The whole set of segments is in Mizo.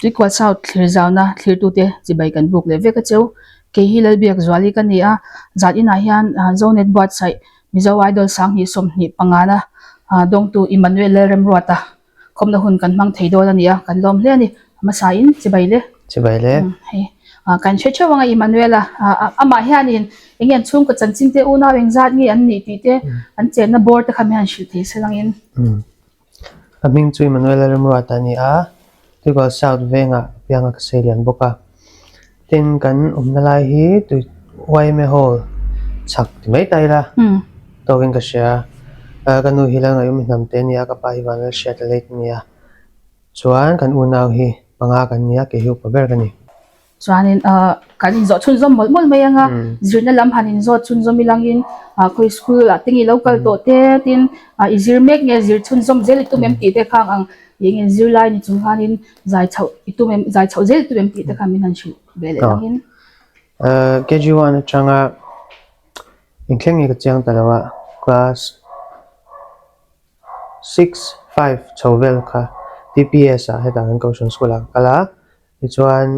Tuikual South thlir zauna thlirtute chibai kan buk leh vek a cheu. Kei hi Lalbiak Zuali ka ni a, zan inah hian Zonet buatsaih Mizo Idol 2025 na dawngtu Emmanuel Lalremruata khawmna hun kan hmang thei dawn a ni a, kan lawm hle a ni. A hmasain chibai le. Chibai le. Hei kan hre theuh ang a Emmanuel-a, amah hianin eng nge an chhungkaw chanchin te unau engzat nge an nih tih te an chenna bawr te kha mi han hrilh thei se langin. A hming chu Emmanuel Lalremruata a ni a, Tuikual South vengah pianga ka sei lian bawk a. Tin, kan awmna lai hi tui YMA Hall chhak ti mai ta ila tawkin ka hria a. Ka nu hi Lalngaihawmi hnamte a ni a, ka pa hi Vanlalhriata late a ni a. Chuan kan unau hi panga kan ni a, kei hi upa ber ka ni. Chuanin kan inzawh chhunzawm mawlh mawlh mai ang a, zirna lam han inzawt chhunzawm ilangin khawi school ah te nge lo kal tawh te tin i zir mek nge zir chhunzawm zel i tum em tih te khang ang eng nge zirlai ni chung khanin zai chhoh i tum em zai chhoh zel i tum em tih te kha min han hrilh ve leh langin. KG one atanga inthleng nge ka chiang ta lo a, class 6, 5 chho vel kha TPS ah hetah kan Kohhran school ah ka kal a, tichuan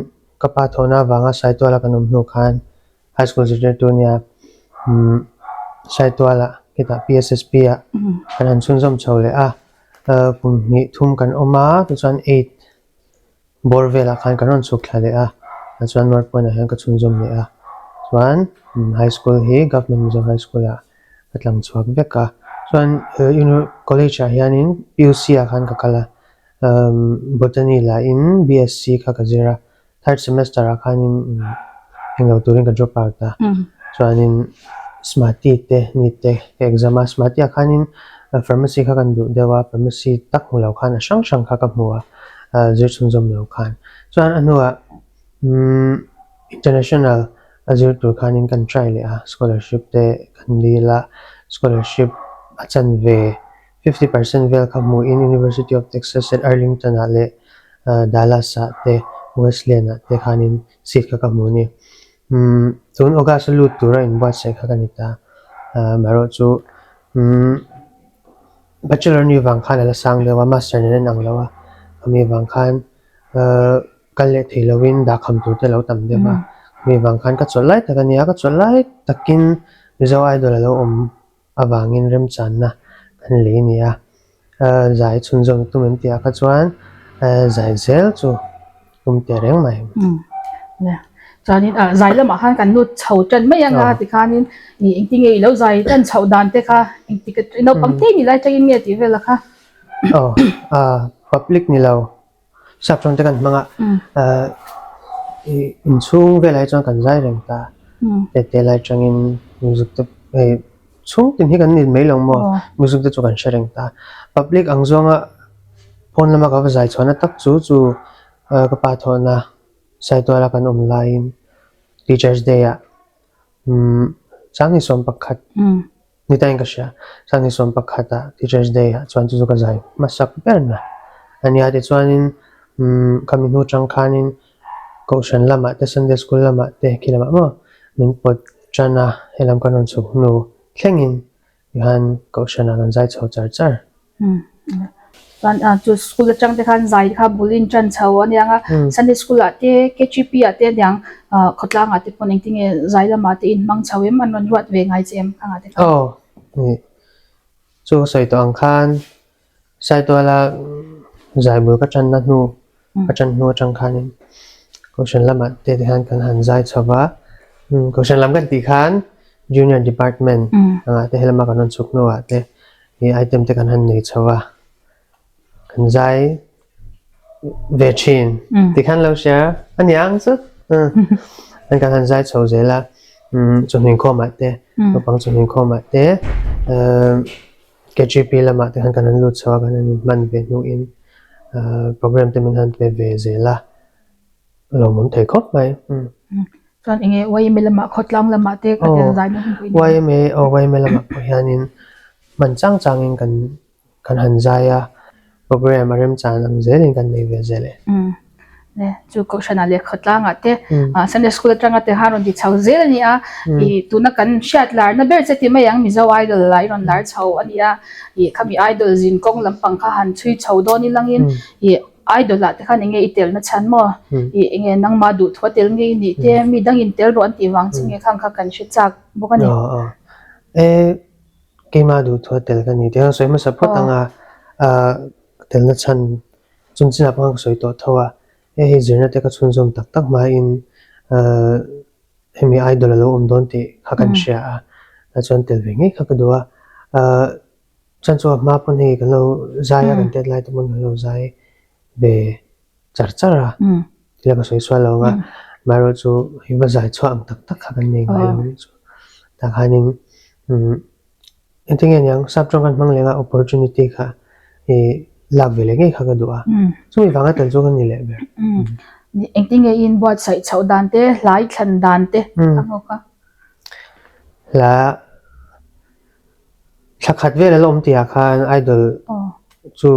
ka pa thawhna avanga Saituala kan awm hnu khan high school zirtirtu nia umm Saituala hetah PSSP ah kan han chhunzawm chho leh a, kum hnih thum kan awm a tichuan 8 Bawr velah khan kan rawn chhuk thla leh a, chuan North Point ah hian ka chhunzawm leh a, chuan high school hi Government Mizo High School ah ka tlang chhuak vek a, chuan college ah hianin PUC ah khan ka kal a, Botany lah in BSc kha ka zir a, third semester ah khanin englo turin ka drop out a, chuanin Smati te NEET te ka exam a, Smati ah khanin pharmacy kha kan duh deuh a, pharmacy tak hmu lo khan a hrang hrang kha ka hmu a. zir chhunzawm lo khan chuan a hnuah umm international a zir tur khanin kan try leh a scholarship te kan dil a scholarship a chanve 50% vel kha hmuhin University of Texas at Arlington ah leh Dallas ah te Wesleyan ah te khanin seat kha ka hmu a ni umm tun August a lut tura inbuatsaih kha ka ni ta amaherawh chu umm. Bachelor ni vang khan a la sang deuh a, master nen a inang lo a, ami vang khan ahh kal leh thei lovin dahkham tur te a lo tam deuh a, ami vang khan ka chawlh lai tak a nia, ka chawlh lai takin Mizo Idol a lo awm avangin remchanna kan lei a ni a, ahh zai chhunzawm tum em tih ah kha chuan ahh zai zel chu. Kum teh reng mai. Chuanin ah zai lamah khan kan lut chho tan mai anga tikhanin ih engtin nge i lo zai tan chhoh dan te kha engtik naupang te ni lai tangin nge tih vel a kha. Aw ah public ni lo sap tawng te kan hmang a ah ih inchhung velah hi chuan kan zai reng ta te te lai tangin music te hei chhung tin hi kan ni mai lo maw music te chu kan hre reng ta public ang zawnga pawn lama ka va zai chhuahna tak chu chu ka pa thawhna Saituala kan awm laiin Teachers Day ah umm 2011 ni tain ka hria 2011 ah Teachers Day ah chuan chu chu ka zai hmasak ber na a nia tichuanin umm khami hnu tang khanin Kohhran lamah te Sunday School lamah te khi lamah maw min pawt tan a helam kan rawn chhuk hnu thlengin Tikhan Kohhranah kan zai chho char char. Chuan chu school atang te khan zai kha bul in tan chho a niang a, Sunday school ah te KGP ah te aniang khawtlang ah te pawn engtin nge zai lamah te in hmang chho em an rawn ruat ve ngai che em khangah te khan. Aw ni chu ka sawi tawh ang khan Saituala zai bul ka tanna hnu ka tan hnu atang khanin Kohhran lamah te te khan kan han zai chho va, Kohhran lam kan tih khan Junior Department angah te helama kan rawn chhuk hnuah te ih item te kan han nei chho va, kan zai ve thin tikhan lo hria a ni ang chu kan han zai chho zel a, chawhnu inkhawmah te naupang chawhnu inkhawmah te KGP lamah te khan kan han lut chho a, kan han inhman ve hnuin program te min han pe ve zel a, a lawmawm thei khawp mai. Chuan eng nge YMA lamah khawtlang lamah te ka tel zai na hun pawh in YMA aw YMA lamah pawh hianin hman chang changin kan kan han zai a, program a remchan ang zelin kan nei ve zel e. Chu Kohhranah leh khawtlangah te Sunday School atanga te khan rawn ti chho zel a ni a, ih tuna kan hriat larna ber che ti mai ang Mizo Idol lah i rawn lar chho a ni a, ih khami Idol zin kawng lampang kha han chhui chho dawn i langin ih. Idol ah te khan enge i telna chhan maw? I enge nangmah duhthu a tel nge i nih te, mi dangin tel rawh an tih vang che nge khang kha kan hre chak bawk a ni. Aw aw. E keimah duhthu a tel ka ni tih khan sawi hmasa phawt ang a, telna chhan chung chinah pawh khan ka sawi tawh tho a, hei hei zirna te ka chhunzawm tak tak hmain hemi idol a lo awm dawn tih kha kan hria a, chuan tel ve ngei kha ka duh a. Chuan chu a hma pawn hei kan lo zai a, kan tet lai te pawn kan lo zai ve char char a, thil a ka sawi sual lo ang a, amaherawh chu hei va zai chhuah ang tak tak kha kan nei ngai lo anih chu. Tah khanin umm engtin nge niang sap tawng kan hmang leng a opportunity kha ih lak ve leh ngei kha ka duh a, chumi vanga tel chu ka ni leh ber. Engtin nge i inbuatsaih chhoh dan te, hlai thlan dan te a nghawk a? Hla. Thla khat vel a la awm tihah khan Idol chu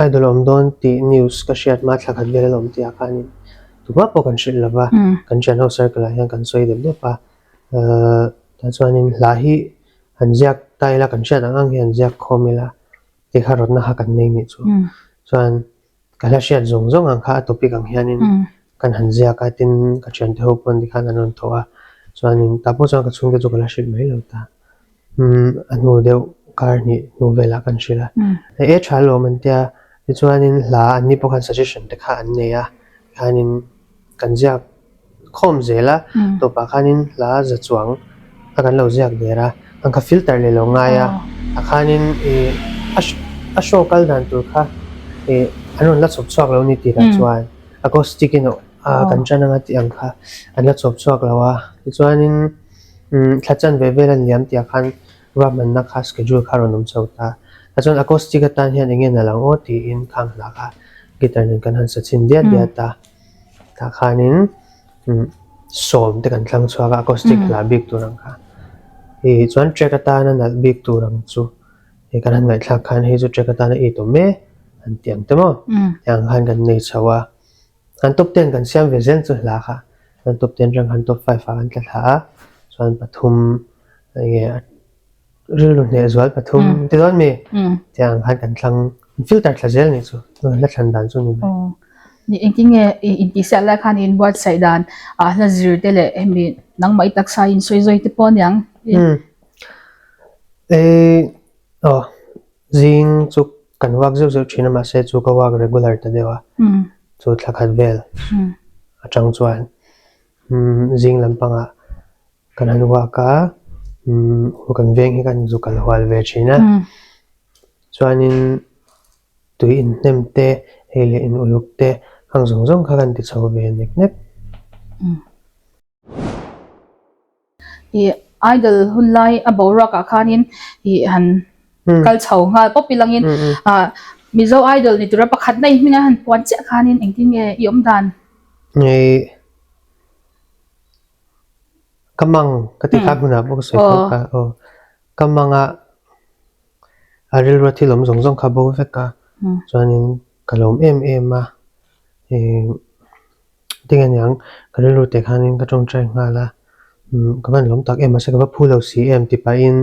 Idol a awm dawn tih news ka hriat hma thla khat vel a la awm tihah khanin tumah pawh kan hrilh lova, kan thianho circle ah hian kan sawi deuh deuh a. Tah chuanin hla hi han ziak ta ila kan hriat ang ang hi han ziak khawm ila tih kha rawtna kha kan nei nih chu. Chuan Ka hla hriat zawng zawng ang kha a topic ang hianin kan han ziak a, tin ka thiante ho pawn tikhan an rawn thawh a, chuanin tah pawh chuan ka chhungte chu ka la hrilh mai lo ta. Umm a hnu deuh kar hnih hnu velah kan hrilh a, e tha alawm an tia, tichuanin hla anni pawh khan suggestion te kha an nei a, tikhanin kan ziak khawm zel a, tawpah khanin hla za chuang a kan lo ziak der a, kan kha filter leh lo ngai a, a khanin ih a a show kal dan tur kha ih an rawn la chhawp chhuak lo ni tirah chuan acoustic in a kan tan anga tih ang kha an la chhawp chhuak lo a, tichuanin umm thla chan ve vel a liam tihah khan ruahmanna kha schedule kha a rawn awm chho ta, tichuan acoustic atan hian eng nge na lang aw tiin khang hla kha guitar nen kan han sa chhin diat diat a. Tah khanin sawm te kan thlang chhuak a acoustic hla bik tur ang kha ih chuan track atana nalh bik tur ang chu hei kan han ngaihthlak khan hei chu track atana it awm e an ti ang te maw tiang khan kan nei chho a an top ten kan siam ve zel chu hla kha an top ten atang khan top five ah kan tla thla a chuan pathum enge a Rilru hneh zual pathum ti dawn mi? Tiang khan kan thlang filter thla zel nih chu hla thlan dan chu ni mai. Ni engtin nge i intihsiah lai khan i inbuatsaih dan ah hla zir te leh hemi nangmah i taksa in sawi zawi te pawh aniang. Ei aw zing chu kan walk zeuh zeuh thin a mahse chu ka walk regular ta deuh a chu thla khat vel atang chuan zing lampangah Kan han walk a, umm kan veng hi kan zu kal hual ve thin a, chuanin tui inhnem te hei leh in uluk te hang zawng zawng kha kan ti chho ve nek nek. Ih idol hun lai a boruak ah khanin ih han kal chho nghal pawp ilangin ah Mizo idol ni tura pakhat na i hming a han puan chiah khanin engtin nge i awm dan? Ih. Ka mang ka ti kha hmunah pawh ka sawi tho kha aw ka manga a rilru a thil awm zawng zawng kha bo vek a chuanin ka lawm em em a ih tinge niang ka rilru teh khanin ka tawngtai nghal a ka van lawm tak em mahse ka va phu lo si em ti pahin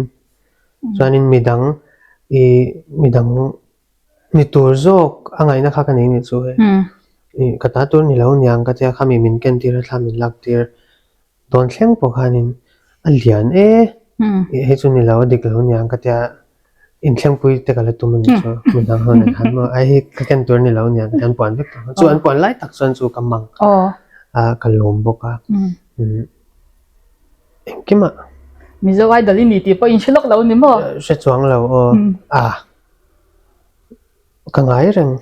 chuanin midang ih midang Ni tur zawk a ngaihna kha ka nei nih chu hei. Ih ka ta tur ni lo niang ka tia khami min ken tir a thla min lak tir dawn thleng pawh khanin a lian e ih hei chu ni lo a dik lo niang ka tia inthlengpui te ka la tum a nih chu midang ho nen khan maw ai hei ka ken tur ni lo niang ka tia an puan vek tawh chu an puan lai tak chuan chu ka mang a ka lawm bawk a engkimah. Mizo idol i ni tih pawh in hre lawk lo ni maw? Hre chuang lo aw a. Ka ngai reng.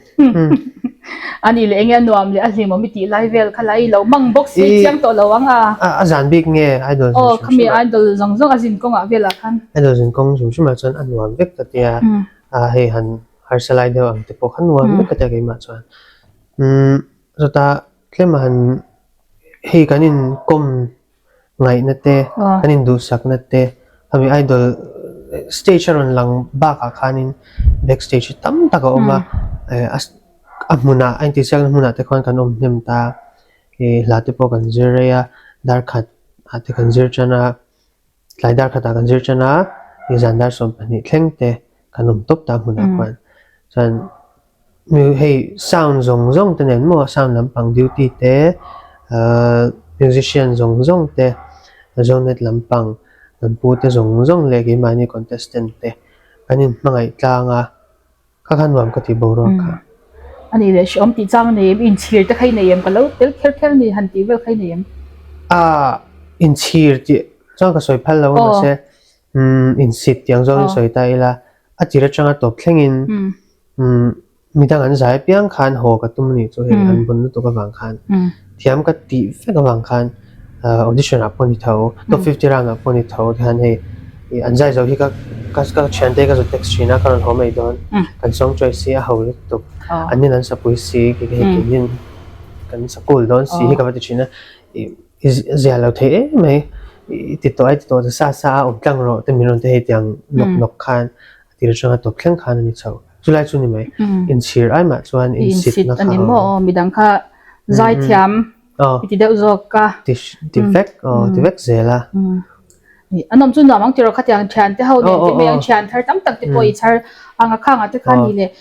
Ani leh enge a nuam leh a hlimawm i tih lai vel kha la i lo mang bawk si chiang tawh lo ang a. A zan bik nge idol zin hrim hrim ah. Aw khami idol zawng zawng a zin kawngah velah khan. Idol zin kawng hrim hrim ah chuan a nuam vek ka tia. A hei han harsa lai deuh ang te pawh kha nuam vek ka tia keimah chuan. Umm chutah tlem a han hei kan inkawm ngaihna te, kan induhsakna te, khami idol stage a rawn lang bakah khanin back stage hi tam tak a awm a, a hmunah a intihsiakna hmunah te khuan kan awm hnem ta, ih hla te pawh kan zir rei a, dar khat ah te kan zir tan a, tlai dar khatah kan zir tan a, ih zan dar 12 thleng te kan awm tawp ta a hmunah khuan chuan. Hei sound zawng zawng te nen maw sound lampang duty te ahh musician zawng zawng te zonet lampang kan pu te zawng zawng leh keimahni contestant te kan inhmangaih tlang a kha kha nuam ka tih boruak kha. A nih leh hrehawm tih chang a nei em? Inchhir te kha i nei em? Ka lo tel kher kher a ni han tih vel kha i nei em? Ahh inchhir tih chuan ka sawi phal lo a mahse umm insit tih ang zawngin sawi ta ila a tir atanga tawp thlengin umm midang an zai apiang khan haw ka tum anih chu hei an bun lutuk avang khan thiam ka tih vek avang khan ahh audition ah pawh ni tho top 50 round ah pawh ni tho tikhan hei ih an zai zo hi ka ka ka thiante ka zawt text thin a ka rawn haw mai dawn kan song choice hi a ho lutuk an nin an sapui si kei hei keinin kan sa cool dawn si hi ka va ti thin a ih I zia lo thei em mai. I ti tawh a, i ti tawh ta sa sa a, awm tlang rawh te min rawn ti hei tiang nawk nawk khan a tir atanga tawp thleng khan a ni chho. Chulai chu ni mai. Inchhir ai mah chuan insit na kha. Ani maw midang kha zaithiam i ti deuh zawk a. Ti vek aw ti vek zel a. A nawm chu nuam ang tiraw khatiang thian te ho nen ti mai ang thian thar tam tak te pawh i chhar ang a khangah te khan ni leh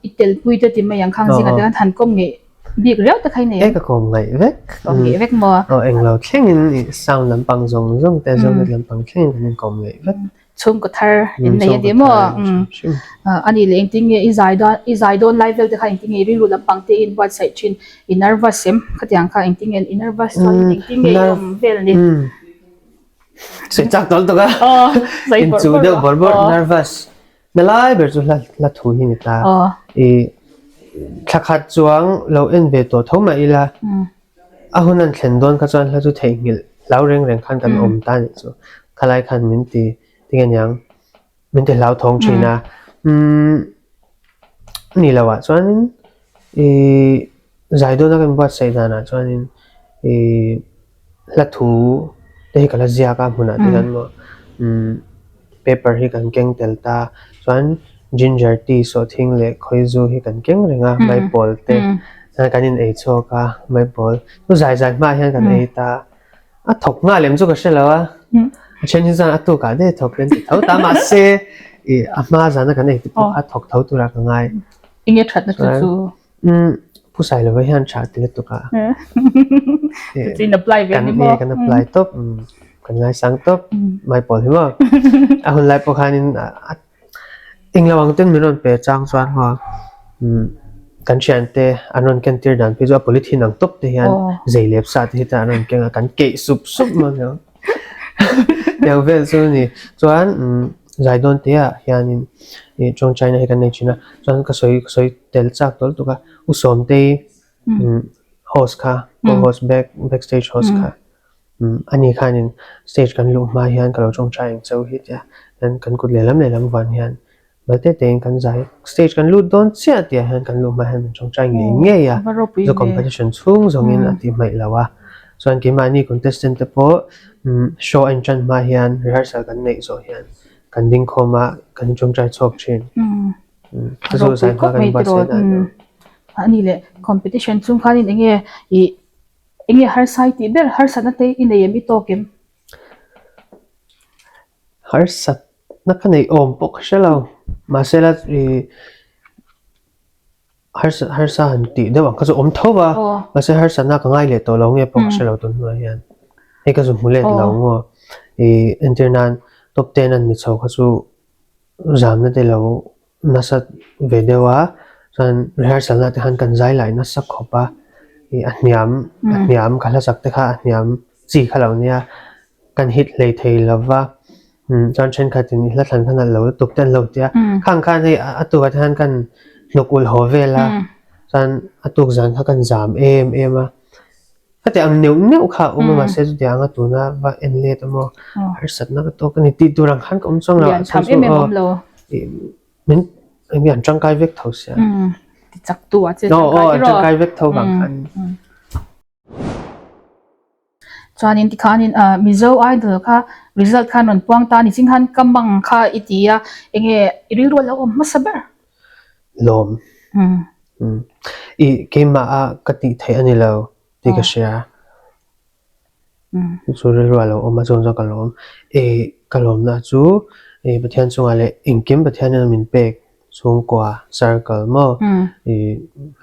i telpui te ti mai ang khang zingah te khan han kawm ngeih Bik riau te kha i nei em? E ka kawm ngaih vek. Kawm ngaih vek maw? Aw englo thlengin i sound lampang zawng zawng te zonet lampang thlengin kan inkawm ngaih vek. Chhungkaw thar in nei a ti maw? A nih leh engtin nge i zai dawn i zai dawn lai vel te kha engtin nge i rilru lampang te i inbuatsaih thin? I nervous em? Khatiang kha engtin nge i nervous chuan engtin nge i awm vel ni? Sawi chak tawl tuk a. Inchuh deuh bawrh bawrh nervous. Na lai ber chu hla hla thu hi ni ta. I thla khat chuang lo en ve tawh tho mah ila a hun an thlen dawn kha chuan hla chu theihnghilh hlau reng reng khan kan awm ta nih chu. Khalai khan min ti tinge niang min ti hlauthawng thin a. Umm ni lo ah chuanin i zai dawna kan buatsaih danah chuanin i hla thu te hi ka la ziak a hmunah te hian maw umm paper hi kan keng tel ta chuan ginger tea sawhthing leh khawizu hi kan keng reng a maipawl te chuan kan in ei chhuak a maipawl chu zai zai hmaah hian kan ei ta a thawk nghal em chu ka hre lo a a then hi chuan a tukah daih a thawk kan ti tho ta mahse ih a hma zana kan ei te pawh kha a thawk tho turah ka ngai. Enge thatna chu chu? Umm Pu Sailova hian tha ti lutuk a. Chu in apply ve ni maw? Kan apply tawp kan ngaisang tawp mai pawl hi maw. A hun lai pawh khanin englo ang ten min rawn pe chang chuan maw kan thiante an rawn ken tir dan phei chu a polythene ang tawp te hian zei lep sa te hi chuan an rawn keng a kan keih sup sup maw aniang. Tiang vel chu a ni chuan zai dawn te ah hianin ih tawngtaina hi kan nei thin a chuan ka sawi ka sawi tel chak tawlh tuk a u Sawmtei host kha host back backstage host kha ani khanin stage kan luh hma hian ka lo tawngtai ang chauh hi tia kan kut lehlam lehlam vang hian. Balte tein kan zai stage kan lut dawn chiah tih ah hian kan luh hma hian min tawngtai ngei ngei a, chu competition chhung zawngin a tih hmaih lo a, chuan keimahni contestant te pawh show a intan hma hian rehearsal kan neih zawh hian kan ding khawm a kan intawngtai chhuak thin. Chu chu zai hma kan buatsaih dan a ni. A ni leh competition chung khanin enge ih enge harsa i tih ber harsatna te i nei em i tawk em? Harsat na ka neih awm pawh ka hre lo mahse la ih harsa harsa han tih deuh ang kha chu awm tho va mahse harsatna ka ngai leh tawh lo nge pawh ka hre lo tun hnuai hian hei ka zu hmu let lo maw ih entir nan top ten an ni chho kha chu zamna te lo nasa ve deuh a chuan rehearsal na te khan kan zai lai nasa khawp a ih a hniam a hniam ka hla sak te kha a hniam chi kha lo nia. Kan hit hlei thei lo va, chuan thenkhatin i hla thlan khan a lo lutuk te an lo ti a, khang khan hei a tukah te khan kan hnuk ulh haw vel a, chuan a tuk zan kha kan zam em em a, khatiang ang neuh neuh kha a awm a mahse chutiang anga tuna va en let emaw harsatna ka tawk a ni tih tur ang khan ka awm chuang lo a chhan chu aw min eng an tangkai vek tho sia. Ti chak tu ah che tangkai tiraw? Aw aw an tangkai vek tho vang khan. Chuanin tikhanin ah Mizo Idol kha result khan rawn puang ta a ni. Ching khan ka mang kha i ti a, enge i rilru a lo awm hmasa ber? Lawm. Umm. I keimah a ka tih theih a ni lo tih ka hria. Chu rilru a lo awm a chuan chuan ka lawm. I ka lawmna chu i Pathian chungah leh engkim Pathianin a min pek. Chhungkua, circle maw, i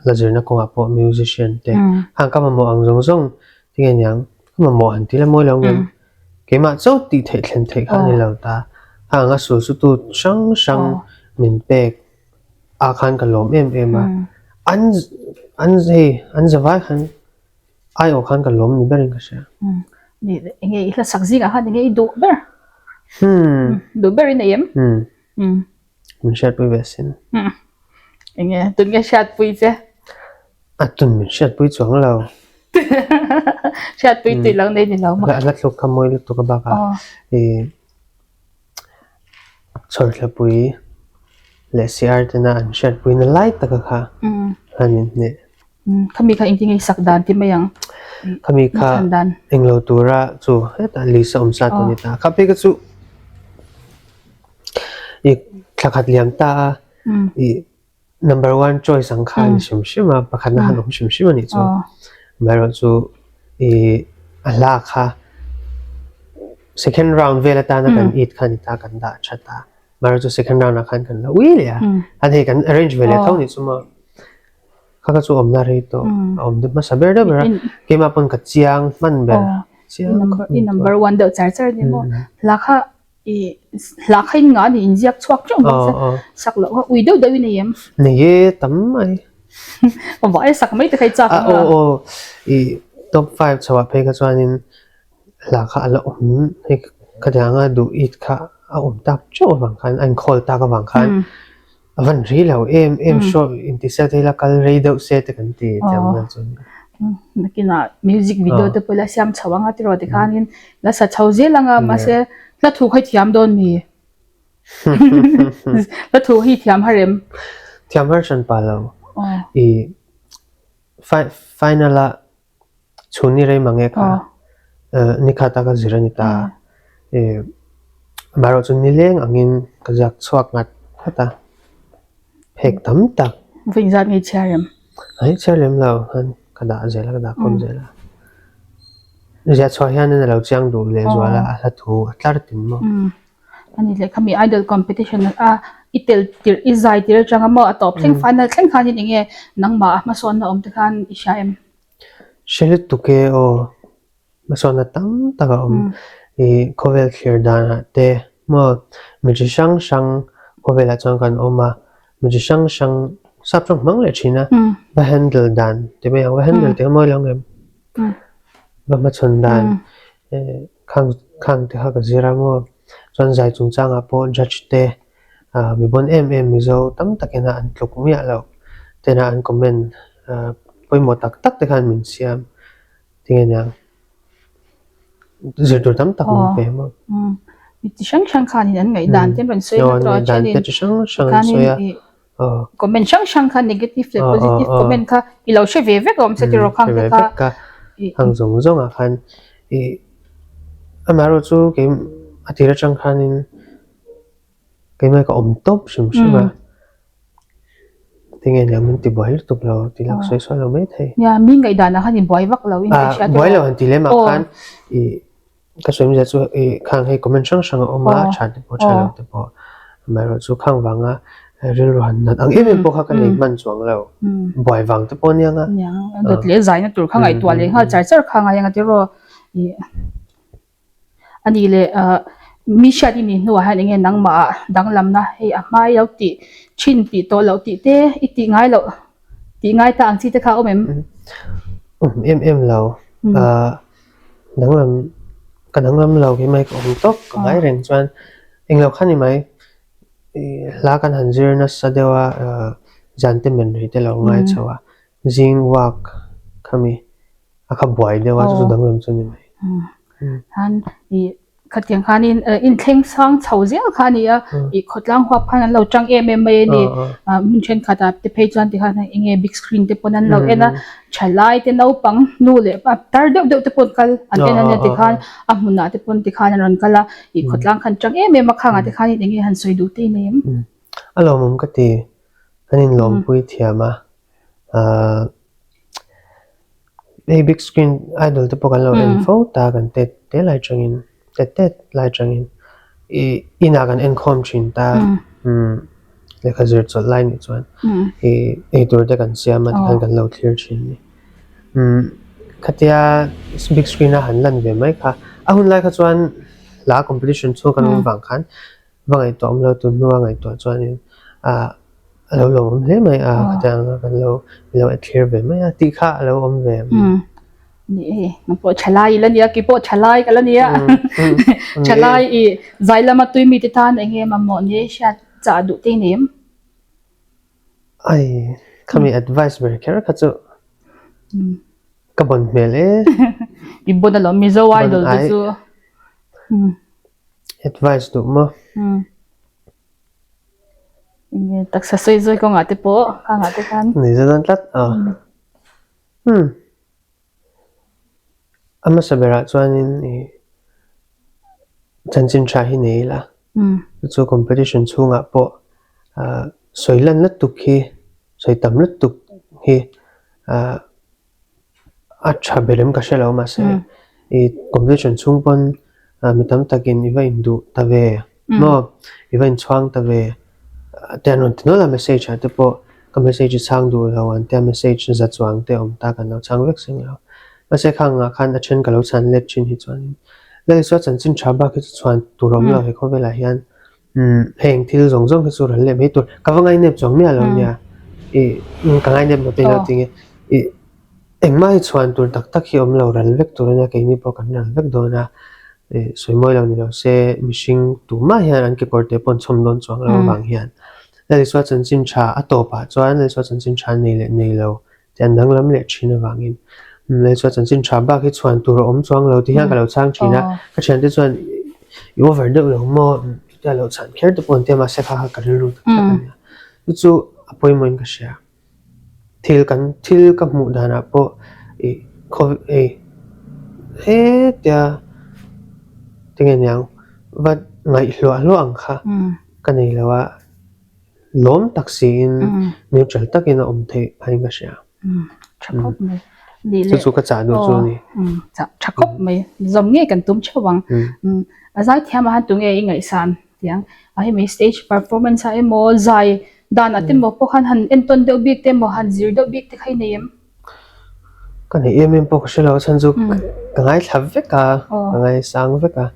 hla zirna kawngah pawh musician te khang ka mamawh ang zawng zawng tinge niang ka mamawh han ti la mawi lo ngem keimah chauh tih theih thlen theih kha a ni lo ta. Khang a sul chu tu hrang hrang min pek ah khan ka lawm em em a, an an hei an zavai khan Aiawh khan ka lawm ni berin ka hria. Ni enge i hlasak zingah khan enge i duh ber? Hmm. Duh ber i nei em? Hmm. Hmm. Min hriatpui ve sin. Hmm. Enge tun nge hriatpui che? A tun min hriatpui chuang lo. Hriatpui tui lo nei ni lo ma. La thluk kha mawi lutuk a bakah i Chhawrthlapui leh CR tena an hriatpuina lai taka kha an inhneh. Khami kha engtin nge i sak dan ti mai ang? Khami kha englo tura chu hetah Lisa awm sa tawh a ni ta. Kha phei kha chu i thla khat liam ta a i number one choice ang kha a ni hrim hrim a, pakhatna khan awm hrim hrim a nih chu. Amaherawhchu i a hla kha second round vel atana kan it kha a ni ta kan dah that a. Amaherawhchu second round ah khan kan la ui leh a, an hei kan arrange ve leh tho a nih chu maw. Kha kha chu awmna rei tawh a awm deuh hmasa ber deuh ber a, keimah pawn ka chiang hman ber. I number one deuh char char a ni maw? Hla kha i hla kha in ngah a ni inziak chhuak teuh bawk se sak loh kha ui deuh deuh i nei em? Nei e tam mai. Vai sak mai te kha i chak ang a. Aw aw i top five chhoah phei kha chuanin hla kha a la awm hei khatianga duh it kha a awm tak teuh avang khan a inkhawl tak avang khan A van rei lo em em show inti se te ila kal rei deuh se te kan ti ti ang vel chu a ni. Nakinah music video te pawh ila siam chho anga tiraw tikhanin la sa chho zel anga mahse hla thu kha i thiam dawn mi? Hla thu hi thiam har em? Thiam har hran pah lo. I final a Chhun ni rei mang e kha nikhat a ka zir a ni ta. Amaherawh chu nileng angin ka ziak chhuak nghat nghat a, phek tam tak. Vawi zat ngei chhiar em? Ai chhiar lem lo khan ka dah zel a, ka dah khawm zel a. Ziah chhuah hianin a lo chiang duh leh zual a, a hla thu a tlar tin maw. Ani leh khami idol competition a i tel tirh i zai tir atanga maw a tawp thleng final thleng khanin enge nangmah a hmasawnna awm te khan i hria em? Hre lutuk e aw, hmasawnna tam tak a awm. I khawvel thlir danah te maw mi chi hrang hrang khawvelah chuan kan awm a, mi chi hrang hrang sap hrang hmang leh thin a, va handle dan ti mai ang, va handle tih a mawi lo ngem? Va hmachhawn dan khang khang te kha ka zir a maw, chuan zai chungchangah pawh judge te mi bawn em em Mizo tam takin a an tluk miah loh tena an comment pawimawh tak tak te khan min siam tinge niang zir tur tam tak min pe maw. Mi chi hrang hrang khanin an ngaihdan te an rawn sawi a an ngaihdan te chi hrang hrang an sawi a comment hrang hrang kha negative leh positive comment kha i lo hre ve vek a awm se tiraw khang te kha hang zawng zawng ah khan i amaherawh chu kei a tir atang khanin Keimah ka awm tawp hrim hrim a, tinge nia min ti buai lutuk lo tih lak sawi sawi lo mai thei. Nia, mi ngaihdan ah khan i buai vak lo in ka hria tiraw. Buai lo han ti lem ah khan i ka sawi awmzia chu i khang hei comment hrang hrang a awm a, tha te pawh tha lo te pawh amaherawh chu khang vanga rilru han nat ang em em pawh kha ka nei hman chuang lo, buai vang te pawh ania nga. Nia, dawt leh zaina tur kha ngaihtuah leh nghal char char kha ngai anga tiraw i. A nih leh ah mi hriat i nih hnuah hian enge nangmah ah danglamna hei a hmai lo tih thin tih tawh loh tih te i tih ngai loh tih ngai ta ang chi te kha a awm em? Awm em em lo ah danglam ka danglam lo hi mai ka awm tawp ka ngai reng chuan englo kha ni mai ih hla kan han zir nasa deuh a ah zan te men rih te lo ngai chho a zing walk khami a kha buai deuh a chu chu danglam chu a ni mai. Khan i khatiang khanin inthleng sang chho zel kha a ni a, i khawtlang huap khan an lo tang em em mai a ni. Hmun thenkhat ah te phei chuan tikhan eng nge big screen te pawn an lo en a, thalai te naupang nu leh pa tar deuh deuh te pawn kal an en a nia tikhan a hmunah te pawn tikhan an rawn kal a, i khawtlang khan tang em em a khangah te khanin eng nge han sawi duh te i nei em? A lawmawm ka ti, kan inlawmpui thiam a, ahh. Hei big screen idol te pawh kan lo en fo ta kan tet te lai tangin tet tet lai tangin ih inah kan en khawm thin ta umm. lehkha zir chawlh lai nih chuan ih ei tur te kan siam a tikhan kan lo thlir thin a ni. Umm khatia big screen a han lan ve mai kha a hun lai kha chuan hla competition chhung kan awm vang khan va ngaihtuah awm lo tun hnua ngaihtuah chuanin ah a lo lawmawm hle mai a khatiang anga kan lo lo thlir ve mai a tih kha a lo awm ve. Ni e, nang pawh thalai i la nia, kei pawh thalai ka la nia. Thalai i zai lama tui mite tan eng nge mamawh ni hriat chah duh te i nei em? Ai, khami advice ber kher kha chu ka bawn hmel e. I bawn alawm, Mizo Idol te chu. Advice duh maw? Enge taksa sawi zawi kawngah te pawh, khangah te khan. Ni za dawn tlat a. Hmm. A hmasa berah chuanin ih chanchin tha hi nei ila. Chu chu competition chhungah pawh ah sawi lan lutuk hi sawi tam lutuk hi ah a tha ber em ka hre lo mahse ih competition chhung pawn ah mi tam takin i va induh ta ve maw i va inchhuang ta ve te an rawn ti nual a message ah te pawh ka message i chhang duh lo an tia message za chuang te awm ta kan lo chhang vek seng lo mahse khang ah khan a then ka lo chhan let thin hi chuan lei chu a chanchin tha bak hi chu chhuan tur awm lo he khawvel ah hian umm heng thil zawng zawng hi chu ral leh mai tur ka va ngainep chuang miah lo nia ih ka ngainep lo te ilo tinge ih Engmah hi chhuan tur tak tak hi awm lo ral vek tur ania keini pawh kan ral vek dawn a, ih sawi mawi lo ni lo se mihring tumah hian an kekawr te pawh an chhawm dawn chuang lo avang hian Lalisua chanchin tha a tawpah chuan Lalisua chanchin tha nei leh nei lo te an danglam leh thin avangin Lalisua chanchin tha bak hi chhuan tur a awm chuang lo ti hian ka lo chhang thin a, ka thiante chuan i over deuh lo maw chutia lo chhan kher te pawh an ti a mahse kha kha ka rilru tak tak a nia chu chu a pawimawhin ka hria. Thil kan thil ka hmuh danah pawh ih khaw ei hetia tinge niang va ngaih hluah hluah ang kha ka nei lo a lawm tak siin neutral takin a awm theih phai ka hria. Tha khawp mai. Chu chu ka chah duh chu a ni. Tha khawp mai. Zawm ngei kan tum theuh ang. A zaithiam ah han tunge i ngaihsan Tiang a hemi stage performance ah emaw zai dan ah te maw pawh khan han entawn deuh bik te emaw han zir deuh bik te kha i nei em? Ka nei em em pawh ka hre lo a chhan chu ka ngaithla vek a, ka ngaisang vek a,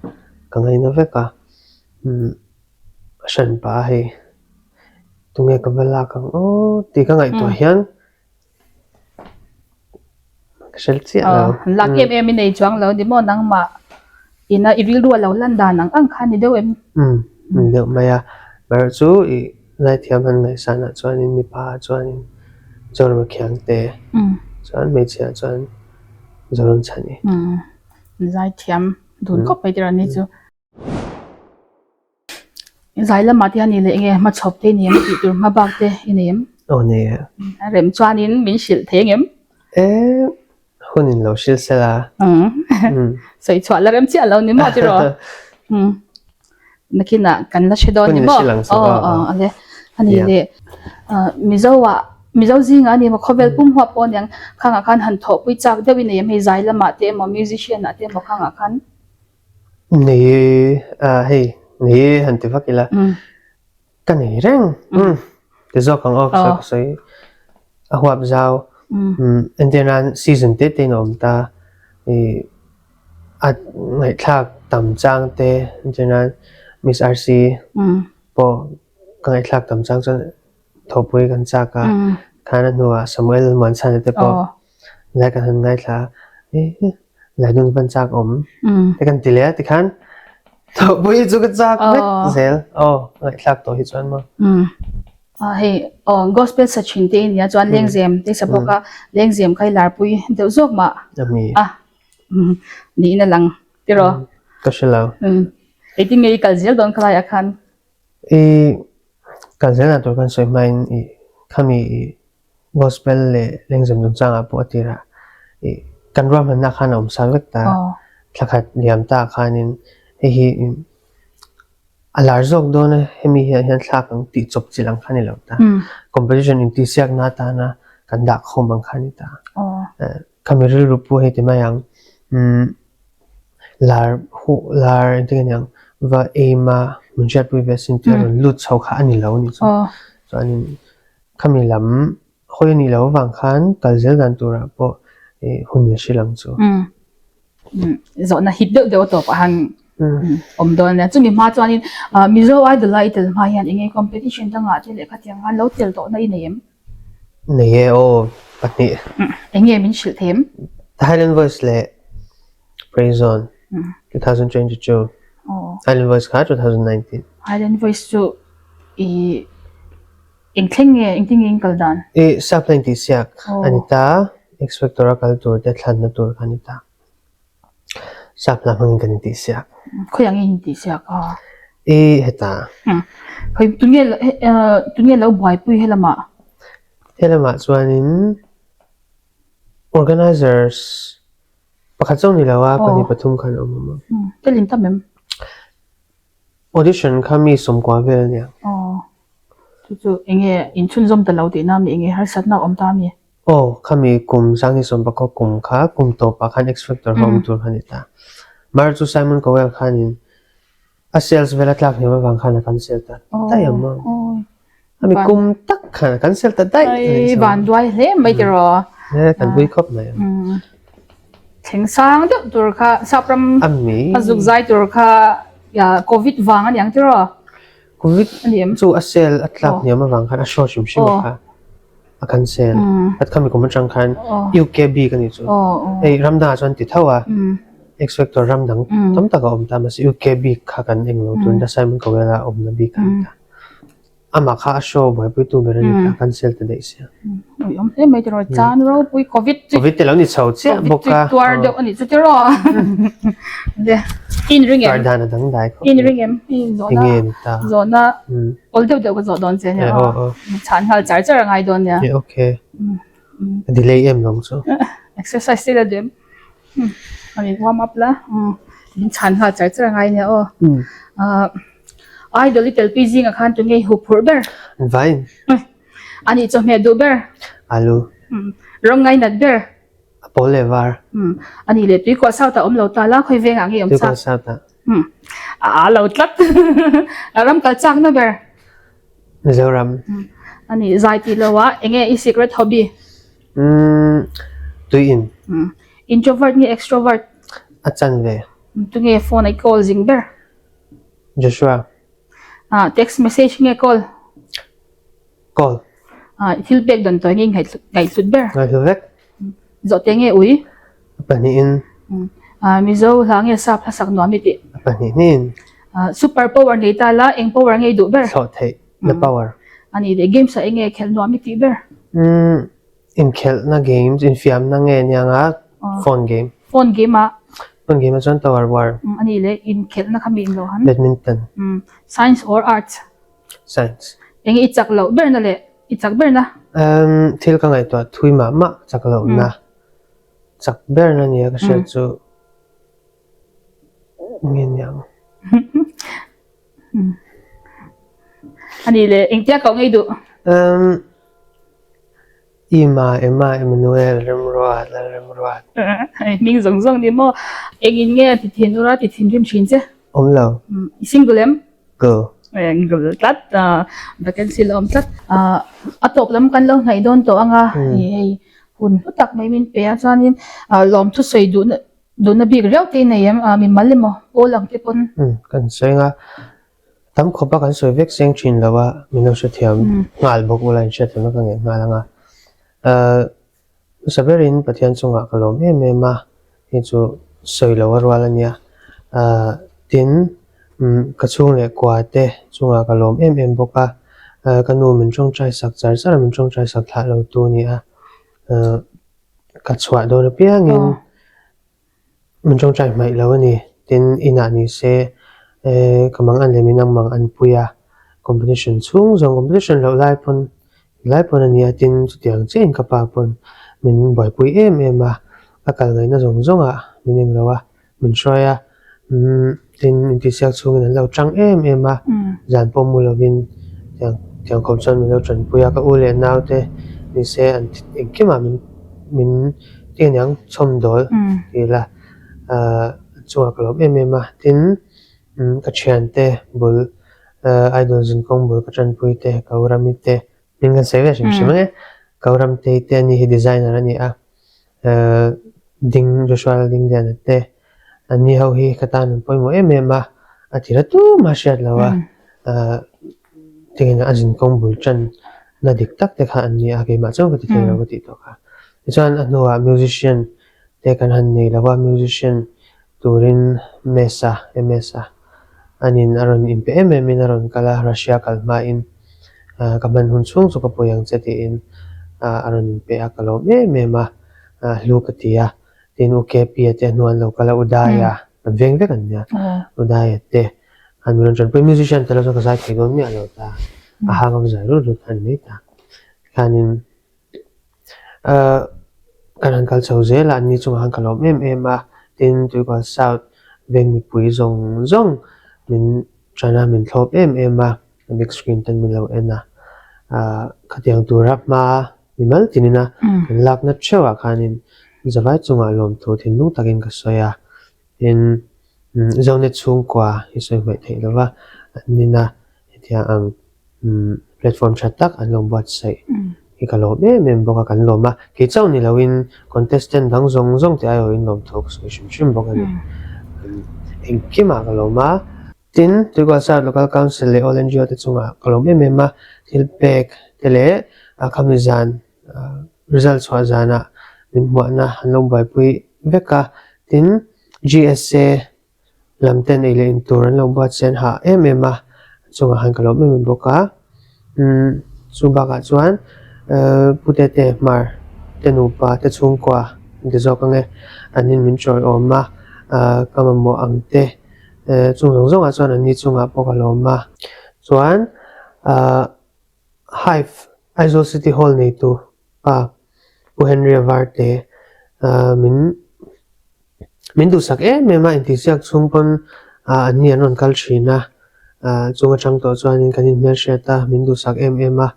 ka ngaina vek a, umm a hran pah a hei tunge ka va lak ang aw tih ka ngaihtuah hian Ka hre chiah lo. Aw, lak em em i nei chuang lo ni maw nangmah ina i rilru a lo lan dan ang ang kha ni deuh em? Umm, ni deuh mai a. Erawh chu i zaithiam han ngaihsanah chuanin mipa ah chuanin Zorema Khiangte chuan hmeichhia ah chuan Zoramchhani. Umm, zaithiam dun khawp mai tirh a ni chu. Zai lamah te hian i leh nge hmachhawp te i nei em tih tur hma bak te i nei em? Aw nei e. A rem chuanin min hrilh thei ang em? E, hun in lo hrilh sel a. Sawi chhuah la rem chiah lo ni maw tiraw? Nakinah kan la hre dawn ni maw? Hun in hrilh ang chu. Aw aw ale. Ani leh Mizo ah Mizo zingah a ni maw khawvel pum huap pawh aniang khangah khan han thawhpui chak deuh i nei em hei zai lamah te emaw musician ah te emaw khangah khan? Nei ah hei nei han ti vak ila ka nei reng umm ti zawk ang aw ka sawi ka sawi a huap zau umm entir nan season te te in a awm ta ih a ngaihthlak tam chang te entir nan Miss RC pawh ka ngaihthlak tam chang chuan thawhpui kan chak a khan a hnuah Samuel Muanchhana te pawh. Lai kan han ngaithla a, lai nun van chak awm te kan ti leh a tikhan thawhpui chu ka chak vek zel aw ngaihthlak tawh hi chuan maw. Hei aw gospel sa thin te i nia chuan lengzem te sa bawk a lengzem kha i larpui deuh zawk mah a niin a lang tiraw. Ka hre lo. Engtin nge i kal zel dawn khalaiah khan? I kal zel dan tur kan sawi hmain i khami i Gospel leh lengzem chungchangah pawh a tirah ih kan ruahmanna khan a awm sa vek ta. Thla khat liam ta khanin hei hi a lar zawk dawn a, hemi hian hian thlak ang tih chawp chilh ang kha ni lo ta. Competition intihsiakna atana kan dah khawm ang kha ni ta. Khami rilru pawh hei ti mai ang umm lar huh lar engtin nge niang va aim a min hriatpui ve sin tih a rawn lut chho kha a ni lo a nih chu. Chuanin khami lam hawi a nih loh avang khan kal zel dan turah pawh ih hun a hrilh ang chu. Zawhna hit deuh deuh a tawpah han awm dawn a nia. Chumi hma chuanin Mizo Idol a i tel hma hian eng nge competition dangah te lehkha tiang khan lo tel tawhna i nei em? Nei e aw, pahnih. Eng nge min hrilh thei em? The Highland Voice leh Praise Zone 2022. Highland Voice kha 2019. Highland Voice chu i eng thleng nge engtin nge in kal dan? I sap hleng tih siak a ni ta, X Factor a kal tur te thlanna tur kha a ni ta. Sap hla hmangin kan intih siak. Khawiah nge intih siak a? I heta. Khawi tunge tunge lo buaipui helamah? Helamah chuanin organizers pakhat chauh ni lo a, pahnih pathum khan a awm awm a. Tel in tam em? Audition kha mi sawmkua vel a nia. Aw. Chu chu enge inchhunzawm ta lo tihna mi enge harsatna a awm ta mi? Aw, khami kum Sanghni Sawmpakhaw kum kha kum tawpah khan X Factor kha awm tur kha a ni ta. Mar chu Simon Cowell khanin a sales vel a tlak hniam avang khan a cancel ta daih ang maw? Khami kum tak khan a cancel ta daih a nih chuan. Vanduai hle mai tiraw? E, kan vui khawp mai. Thleng sang deuh tur kha Sapram a zuk zai tur kha Covid vang a niang tiraw? Covid chu a sale a tlak hniam avang khan a show hrim hrim a kha a cancel. At khami kum atang khan UK bik a nih chu. Hei ram dangah chuan ti tho a, X Factor ram dang tam tak a awm ta mahse UK bik kha kan eng lo tun ta Simon Cowell a awmna bik kha a ni ta. Amah kha a show buaipuitu ber a ni ta, cancel ta daih sia. Ui awm hle mai tiraw, chan ropui Covid chu. Covid te lo ni chho chiah bawk a. Covid chu tuar deuh a nih chu tiraw. In ring em? Tuar dan a dangdai khawp. In ring em? Zawhna zawhna awl deuh deuh ka zawh dawn che nia aw. Chhan nghal char char a ngai dawn nia. Okay. A delay em lo chu. Exercise te la duh em? Ani warm up la. Min chhan nghal char char a ngai nia aw. Idol i telpui zingah khan tunge i huphurh ber? Vain. Ani chawhmeh duh ber? Alu. Rawng ngainat ber? A pawl leh var. Ani leh tuikuah south ah awm lo ta la, khawi vengah nge awm chak? Tuikuah south ah. A a lo tlat. A ram kal chakna ber? Mizoram. Ani zai tih lo ah enge i secret hobby? Tui in. Introvert nge extrovert? A chanve. Tunge phone a i call zing ber? Joshua. Text message nge call? Call. I thil pek dan tawi nge ngaihhlut ber? Ngaihhlut vek. Zawhte nge ui? A pahnihin. Mizo hla nge sap hla sak nuam i tih? A pahnihin. Super power nei ta la eng power nge i duh ber? Thlawh theih na power. Ani leh games ah enge khelh nuam i tih ber? Inkhelhna games, infiamna nge anianga phone game. Phone game ah? Phone game ah chuan Tower War. Ani leh inkhelhna kha mi inlo han? Badminton. Science or arts? Science. Enge i chak loh berna leh i chak berna? Umm thil ka ngaihtuah thui mah mah chak lohna chak berna nia ka hriat chu nge niang. Ani leh engtia koh ngei duh? Umm Ima, Emma, Emmanuel, Remruat, Lalremruat. Hming zawng zawng ni maw? Engin nge ti thin ura ti thinrim thin che? Awm lo. I single em? Go. Single tlat, vacancy la awm tlat. A tawp lam kan lo hnaih dawn tawh ang a, hei hun hlu tak mai min pe a, chuanin lawm thusawi duhna duhna bik riau te i nei em? Mimal emaw pawl ang te pawn? Kan sawi ang a. Tam khawpa kan sawi vek seng thin lo a, min lo hrethiam nghal bawk ula inhriatloh na ka ngeih nghal ang a. Ahh hmasa berin Pathian chungah ka lawm em em a, hei chu sawi lo a rual a nia. Ahh tin ka chhung leh kua te chungah ka lawm em em bawk a, ahh ka nu min tawngtai sak char char a, min tawngtai sak thlah lo tu a ni a. Ahh ka chhuah dawn apiangin Min tawngtai hmaih lo a ni. Tin, inah ni se ka mang an leh min ang mang an pui a, competition chhung zawng competition loh lai pawn lai pawn a nia tin chutiang chiahin ka pa pawn min buaipui em em a, ka kal ngaihna zawng zawngah min eng lo a, min hruai a, tin intihsiak chhungin an lo tang em em a, zan pawh mu lovin tiang tiang khawp chuan min lo tanpui a, ka u leh naute ni se an engkimah min min. Ti aniang chhawmdawl tih ila ahh chungah ka lawm em em a, tin ka thiante bul Idol zinkawng bul ka tanpui te, Kaurami te, hming kan sawi ve hrim hrim ang e. Kauramtei te ani hi designer a ni a, Ding Joshua Laldingliana te, anni ho hi ka tan an pawimawh em em a, a ti la tumah hriat lo a, tingin a zinkawng bul tan na dik tak te kha an ni a, keimah chuan ka ti thei lo ka tih tawh kha. Tichuan a hnuah musician te kan han nei lo a, musician turin Mesa, MS-a, anin a rawn inpe em em in a rawn kal a, Russia kal hmain ka hman hun chhung chu ka pawi ang che tiin a rawn inpe a, ka lawm em em a, hlu ka ti a, tin U KP-a te a hnu an lo kal a, U Daia, kan veng vek an nia, U Daia te an rawn tanpui, musician te lo chuan ka zai thei dawn miah lo ta, a hang a zai rut rut kha a ni mai ta, tikhanin Ahh kan han kal chho zel a, anni chungah khan ka lawm em em a, tin Tuikual South veng mipui zawng zawng min tan a, min thlawp em em a, big screen ten min lo en a, ahh khatiang tura hma mimal tinin a kan lakna theuhah khanin zavai chungah lawmthu thinlung takin ka sawi a, tin Zonet chhungkua hi sawi hmaih theih lova an nina hetiang ang platform tha tak an lo buatsaih hi ka lawm em em bawk a, kan lawm a, kei chauh ni loin contestant dang zawng zawng te aiawhin lawm tho ka sawi hrim hrim bawk a ni. Engkimah ka lawm a, tin Tuikual South Local Council leh All NGO te chungah ka lawm em em a, thil pek te leh khami zan result chhuah zanah min hmuahna an lo buaipui vek a, tin GSA Lam ten ei leh in tur an lo buatsaih an hah em em a, chungah khan ka lawm em em bawk a. Umm chu bakah chuan ehh Pu Tete Hmar te nupa te chhungkua an ti zawk ang e, an in min chawi awm a, ahh ka mamawh ang te ehh chung zawng zawngah chuan an ni chungah pawh ka lawm a. Chuan ahh Hive Aizawl City Hall neitu pa Pu Henry-a Varte ahh min Min duhsak em em a, intihsiak chhung pawn an ni an rawn kal thin a, chung atang tawh chuanin kan inhmelhriat a, min duhsak em em a,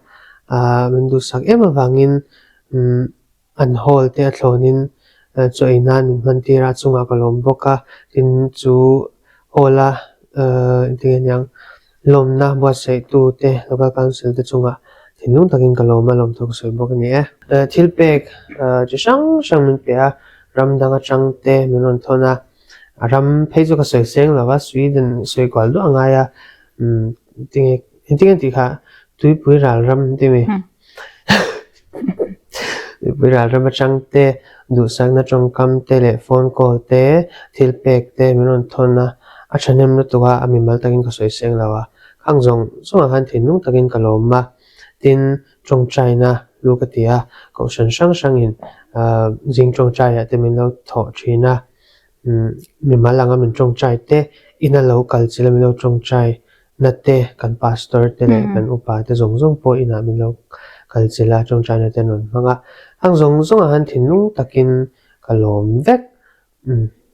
min duhsak em avangin an hall te a thlawnin chaw ei nan min hman tir a, a chungah ka lawm bawk a, tin chu hall a engtin nge niang Lawmna buatsaihtu te Local Council te chungah thinlung takin ka lawm a, lawmthu ka sawi bawk a ni e. Thil pek chi hrang hrang min pe a, ram dang atang te min rawn thawn a, a ram phei chu ka sawi seng lo va, Sweden sawi kual duah a ngai a, tinge engtin nge tih kha tuipui ral ram ti mi? Mipui ralram atang te, duhsakna tawngkam te leh phone call te, thil pek te min rawn thawn a, a thahnem lutuk a, a mimal takin ka sawi seng lo a, khang zawng zawngah khan thinlung takin ka lawm a, tin tawngtaina lu ka ti a, kohhran hrang hrangin zing tawngtaiah te min lo thawh thin a, mimal anga min tawngtai te, ina lo kal chilh a min lo tawngtai na te, kan pastor te leh kan upa te zawng zawng pawh inah min lo kal chilh a, tawngtaina te an rawn hmang a, hang zawng zawngah khan thinlung takin ka lawm vek.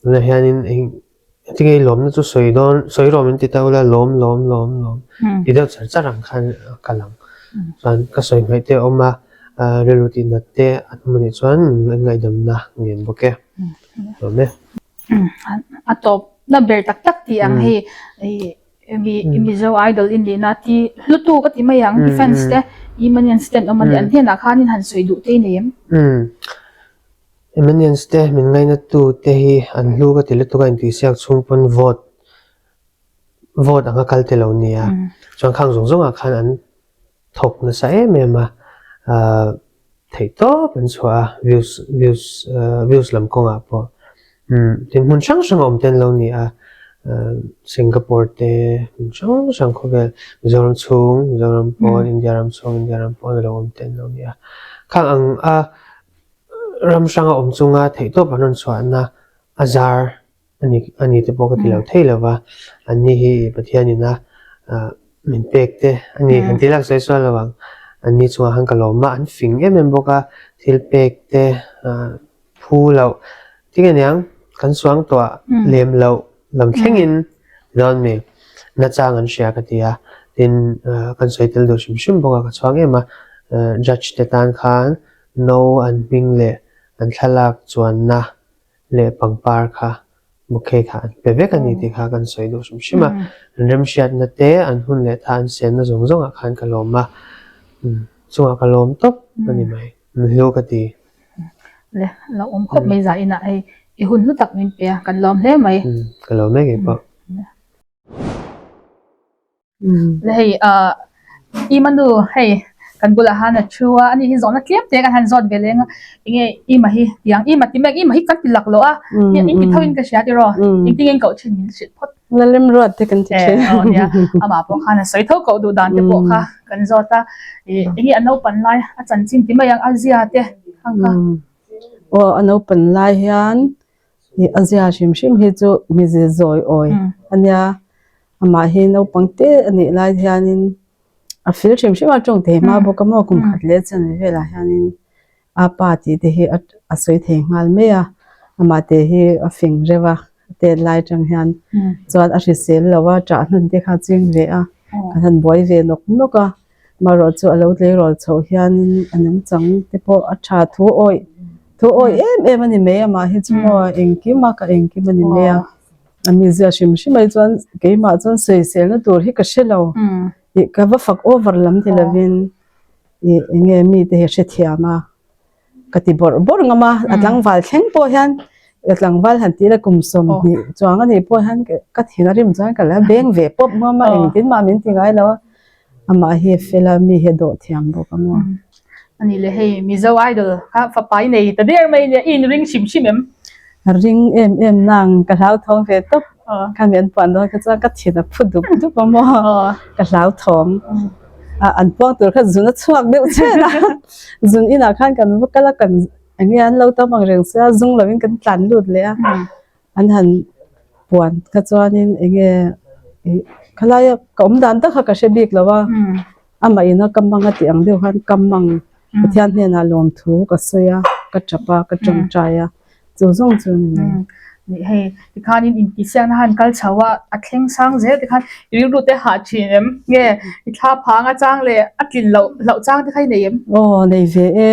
Tunah hianin eng tinge i lawmna chu sawi dawn sawi rawh min ti ta ula lawm lawm lawm lawm ti deuh char char ang khan ka lang. Chuan ka sawi hmaih te a awm a, rilru tihnat te a awm anih chuan min ngaihdamna ngen bawk e. Lawm e. A tawp na ber tak tak tih ang hei Mizo Idol in nihna ti hlutu ka ti mai ang i fans te Emanians te an awm a ni an hnenah khanin han sawi duh te i nei em? Emanians te min ngainatu te hi an hlu ka ti lutuk a intihsiak chhung pawn vote vote anga kal te lo nia chuan khang zawng zawngah khan an thawk nasa em em a, ahh theih tawp an chhuah a views views ahh views lam kawngah pawh umm tin hmun hrang hrang a awm te an lo ni a ahh Singapore te hmun hrang hrang khawvel Mizoram chhung Mizoram pawn India ram chhung India ram pawn a lo awm te an lo ni a khang ang a ram hrang a awm chunga theih tawp an rawn chhuahna a zar Ani ani te pawh ka ti lo thei lo va, anni hi Pathianin a min pek te a ni han ti lak sawi sual lo ang. Anni chungah khan ka lawm a, an fing em em bawk a, thil pek te phu loh tinge niang kan suang tawh lem loh lam thlengin dawn mi nachang an hria ka ti a, tin kan sawi tel duh hrim hrim bawk a, ka chhuang em a, judge te tan khan no an hming leh an thlalak chuanna leh pangpar kha Bouquet kha an pe vek a ni tih kha kan sawi duh hrim hrim a. An remhriatna te, an hun leh tha an senna zawng zawngah khan ka lawm a, chungah ka lawm tawp a ni mai. Hlu ka ti. Le, lo awm khawp mai zah inah hei i hun hlu tak min pe a, kan lawm hle mai. Ka lawm mek ngei pawh. Le hei ah Ima nu hei kan bulah han a thu a, ani hi zawhna tlem te kan han zawt ve leng a, enge Ima hi tiang Ima ti mek Ima hi kan ti lak loh a, in ti tho in ka hria tiraw, engtin nge in koh thin min hrilh phawt. Lalem ruat te kan ti thin. Aw nia, amah pawh khan a sawi tho koh duh dan te pawh kha kan zawt a, ih enge a naupan lai a chanchin ti mai ang a zia te ang kha. Aw a naupan lai hian ih a zia hrim hrim hi chu mize zawi awi a nia, amah hi naupang te a nih lai hianin a fel hrim hrim a tawng thei hma bawk a maw kum khat leh chanve velah hianin a pa tih te hi a sawi thei nghal mai a, amah te hi a fing reuh a, a tet lai atang hian chuan a hrisel lo a, ṭah hnan te kha a ching ve a, kan han buai ve nawk nawk a, amaherawhchu chu a lo tleirawl chhoh hianin a nungchang te pawh a ṭha thu awih thu awih em em a ni mai amah hi chu maw engkim a ka engkim a ni mai a, a mizia hrim hrim ai chuan keimah chuan sawiselna tur hi ka hre lo, ih ka va fak over lam ti lovin. Ih enge mite hi hrethiam a ka ti bawrh bawrh ngam a a tlangval thleng pawh hian a tlangval han tih la kum 20 chuang a nih pawh hian ka thin a rim chuan ka la beng ve pawp ngam a engtin mah min ti ngai lo a amah hi a fel a mi hi a dawh thiam bawk a maw. A nih leh hei Mizo Idol kha fapa i nei ta der mai nia i inring hrim hrim em? Ring em em nang ka hlauthawng ve tawp khami an puan dawn kha chuan ka thin a phu dup dup a maw ka hlauthawng a an puang tur kha zun a chhuak deuh chen a zun inah khan kan va kal a kan eng nge an lo tam ang reng sia zung lovin kan tlan lut leh a an han puan kha chuanin eng nge ih khalaia ka awm dan tak kha ka hre bik lo a amah ina ka mang a tih ang deuh khan ka mang Pathian hnenah lawmthu ka sawi a ka tap a ka tawngtai a chu zawng chu ni mai. Nih hei tikhanin intihsiakna han kal chho a a thleng sang zel tikhan i rilru te hah thin em nge i thla phang a chang leh a tlin loh hlauh chang te kha i nei em? Aw nei ve e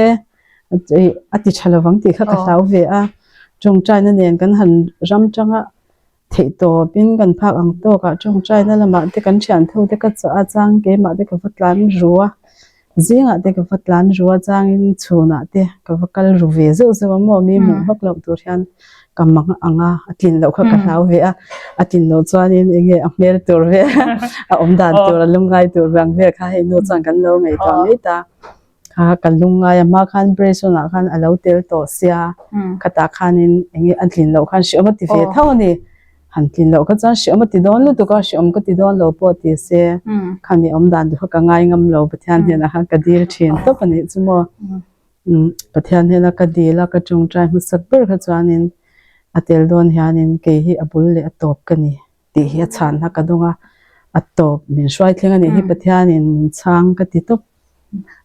a ti tha lovang tih kha ka hlau ve a tawngtaina nen kan han ram tang a Theihtawpin kan phak ang tawkah tawngtaina lamah te kan thian tho te ka chah a chang keimah te ka va tlan ru a, zingah te ka va tlan ru a changin chhunah te ka va kal ru ve zeuh zeuh a maw mi hmuh vak loh tur hian ka mang ang a, a tlin loh kha ka hlau ve a, a tlin loh chuanin eng nge a hmel tur vel a awm dan tur a lungngai tur vang vel kha hei nu chuan kan lo ngaihtuah mai ta. Kha ka lungngai a hma khan Brayson ah khan a lo tel tawh sia khatah khanin enge a tlin loh khan hreawm a ti ve tho a ni han tlin loh kha chuan hreawm a ti dawn lutuk a hreawm ka ti dawn lo pawh ti se khami awm dan duh kha ka ngai ngam lo Pathian hnenah khan ka dil thin tawp a nih chu maw Pathian hnena ka dil a ka tawngtai hmasak ber kha chuanin a tel dawn hianin kei hi a bul leh a tawp ka ni. Tih hi a chhanna ka dawng a, a tawp min hruai thleng a nih hi Pathianin min chhang ka ti tawp.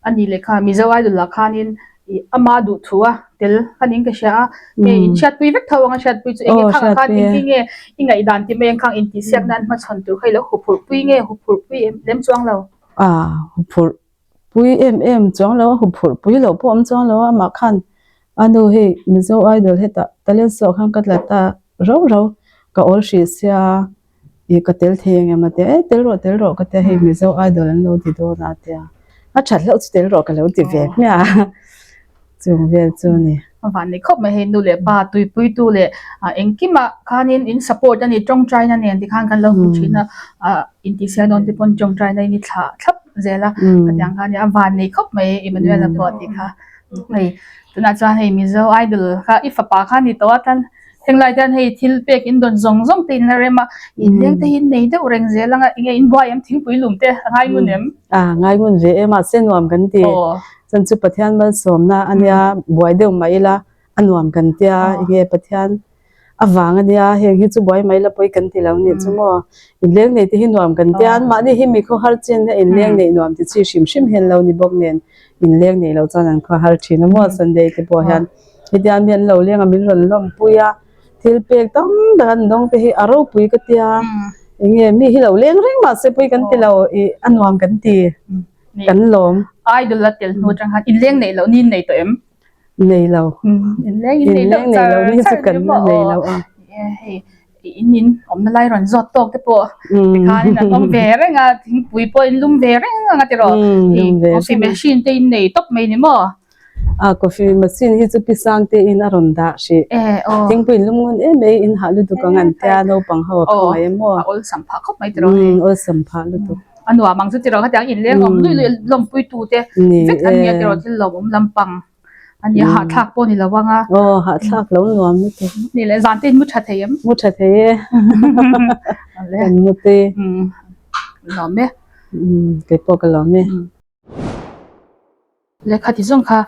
A nih leh kha Mizo Idol ah khanin ih ama duh thu a tel ka ning ka hria a, nge in hriatpui vek tho ang a hriatpui chu enge khang ah khan engtin nge i ngaihdan ti mai ang khang intihsiak nan hmachhawn tur kha i lo huphurh pui nge huphurh pui em lem chuang lo. A huphurh pui em em chuang lo a huphurh pui loh pawh awm chuang lo a amah khan a nu hei Mizo Idol hetah talent show ah khan ka tla ta rau rau ka awl hrih sia ih ka tel thei ang em a tia e tel rawh tel rawh ka tia hei Mizo Idol an lo ti dawn a tia a that hlauh chu tel rawh ka lo ti ve hmiah a chung vel chu a ni. A van nei khawp mai hei nu leh pa tuipuitu leh engkimah khanin in support a ni tawngtaina nen tikhan kan lo hmu thin a intihsiak dawn te pawn tawngtaina in i thlah thlap zel a khatiang khan a van nei khawp mai Emmanuel-a pawh tih kha hei tunah chuan hei Mizo Idol kha i fapa kha a ni tawh a tan henglai te hian hei thil pek in dawn zawng zawng te in la rem a inleng te hi nei deuh reng zel anga enge in buai em thingpui lum te a ngai ngun em? A ngai ngun ve em a se nuam kan ti. Chuan chu Pathian malsawmna a nia buai deuh mai ila a nuam kan tia enge Pathian a vang a nia heng hi chu buai mai la pawi kan ti lo nih chu maw inleng nei te hi nuam kan tia an mahni hi mi khawhar chin a inleng neih nuam ti chi hrim hrim hian lo ni bawk nen inleng neih loh chuan an khawhar thin a maw Sunday te pawh hian hetiang mi an lo leng a min rawn lawmpui a thil pek tam tak an dawng te hi a ropui ka tia enge mi hi lo leng reng mahse pawi kan ti lo ih a nuam kan ti. Kan lawm. Idol a tel hnu atang khan inleng neih loh ni nei tawh em? Nei lo. Inleng in nei deuh char char ni maw? Nei lo a. Hei In in awmna lai rawn zawt tawk te pawh tikhanin an awm ve reng a, thingpui pawh in lum ve reng ang a tiraw? Hei coffee machine te in nei tawp mai ni maw? A coffee machine hi chu pi sang te in a rawn dah hrih. Thingpui in lum ngun em em in hah lutuk ang an tia naupang ho a khawngaih em maw? A awlsam phah khawp mai tiraw hei? Awlsam phah lutuk. A nuam ang chu tiraw khatiang in leng awm lui lui lawmpui tu te vek an nia tiraw thil lawmawm lampang. Ani hahthlak pawh ni lo ang a. Aw hahthlak lo nuam lutuk. Ni leh zan te in mu tha thei em? Mu tha thei e. Kan mu te. Lawm e. Kei pawh ka lawm e. Lehkha ti zawng kha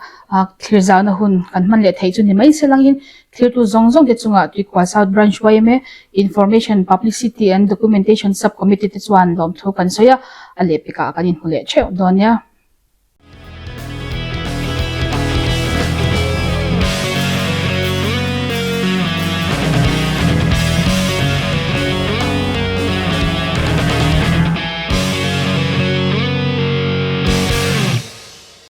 thlir zauhna hun kan hman leh theih chu ni mai se langin thlirtu zawng zawng te chungah Tuikhuah South Branch yma Information, Publicity and Documentation Sub Committee te chuan lawmthu kan sawi a, a lehpekah kan inhmu leh theuh dawn nia.